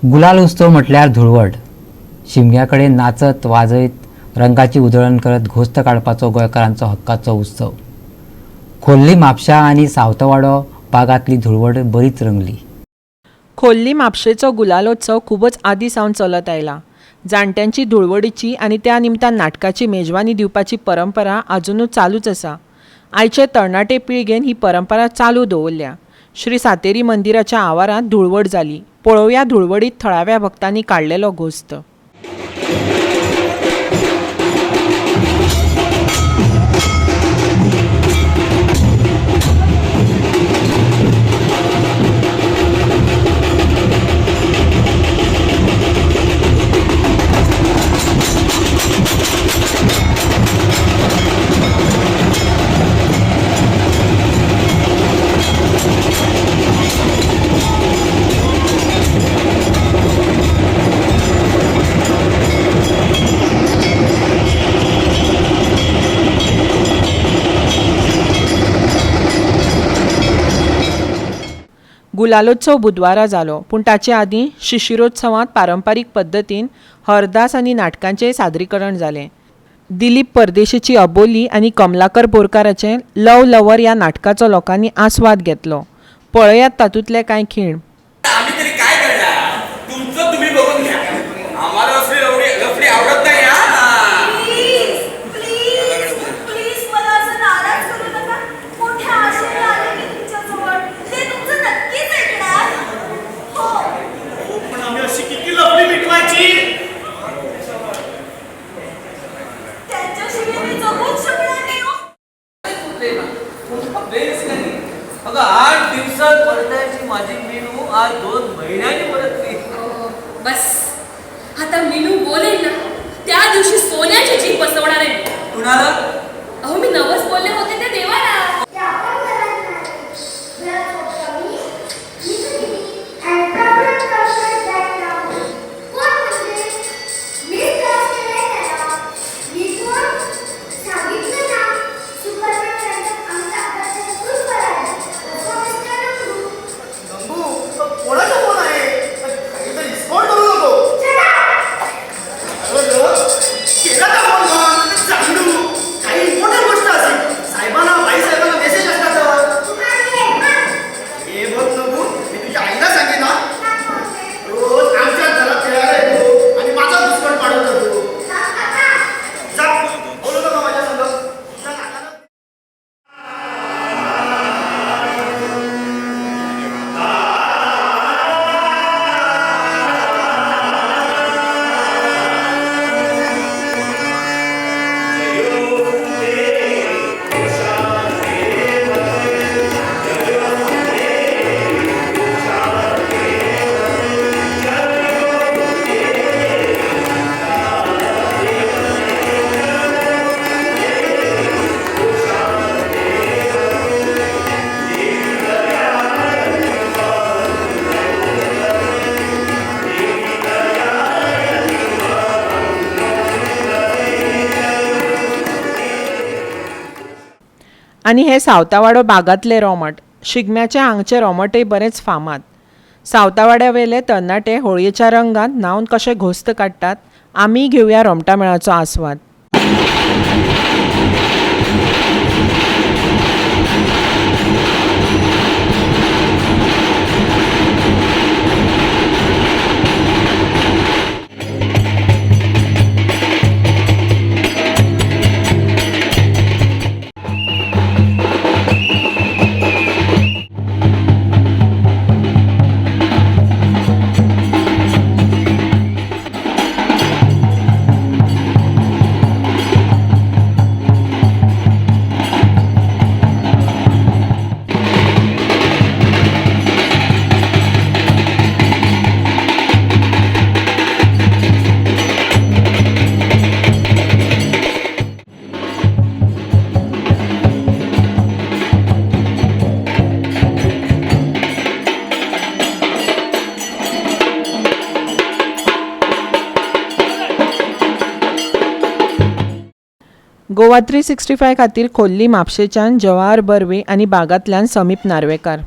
गुलाल उत्सव म्हटल्यार धुळवट. शिमग्या कडेन नाचत वाजयत रंगाची उधळण करत घोस्त काडपाचो गोंयकारांचो हक्काचो उत्सव. खोर्ली म्हापशा आनी सावतवाडो भागांतली धुळवट बरीच रंगली. खोर्ली म्हापशेचो गुलालोत्सव खूबच आदीं सावन चलत आयला. जाणट्यांची धुळवडीची आनी त्या निमतान नाटकाची मेजवानी दिवपाची परंपरा आजुनूय चालूच आसा. आयचे तरणाटे पिळगेन ही परंपरा चालू दवरल्या. श्री सातेरी मंदिराच्या आवारांत धुळवड जाली. पळोवया धुळवडीत थळाव्या भक्तांनी काडलेलो घोस्त. गुलालोत्सव बुधवारा जालो, पूण ताचे आदीं शिशिरोत्सवांत पारंपारीक पद्दतीन हरदास आनी नाटकांचेंय सादरीकरण जालें. दिलीप परदेशीची अबोली आनी कमलाकर बोरकाराचें लव लवर ह्या नाटकाचो लोकांनी आस्वाद घेतलो. पळयात तातूंतले कांय खीण. आम्ही तरी काय करणार, तुमचं तुम्ही बघून घ्या. आम्हाला असली लफडी आवडत नाही. हा, प्लीज प्लीज प्लीज, मला असं नाराज करू नका. मोठ्या आशेने आले मी तुमच्याजवळ. ते तुमचं नक्कीच ऐकणार हो. हो, पण आम्ही अशी किती लफडी मिटवायची? त्यांच्याशिवाय मी जगूच शकणार नाही हो. नाही. अगं, 8 दिवसात परतायची माझी मीनू आज 2 महिन्यांनी परतली. बस आता मीनू बोलेल ना, त्या दिवशी सोन्याची जीभ बसवणार आहे मी. कुणाला? अहो, मी नवस बोलले होते त्या देवाला. गंगू, कोणाचा फोन आहे? काहीतरी स्फोट करू नको. अरे, केला का फोन? मग चांगलू काही इम्पॉर्टंट गोष्ट असेल. साहेबांना, बाई साहेबांना मेसेज असतात. हे बघ नको, मी तुझ्या आईला सांगेन हा. रोज आमच्या घरात खेळायला येतो आणि माझा दुश्मन पाडून जातो. जा, बोलू नका माझ्या संग. तुझ्या नाकाला. आनी हे सावतावाडो बागांतले रोमट. शिगम्याचे हांगचे रोमटय बरेच फामाद. सावतावाड्या वेले तरणाटे होळयेच्या रंगांत न्हांवन कशे घोस्त काडटात, आमीय घेवया रोमटा मेळाचो आस्वाद. गोवा 365 खातीर खोर्ली म्हापशेच्यान जवाहर बर्वे आनी बागांतल्यान समीप नार्वेकार.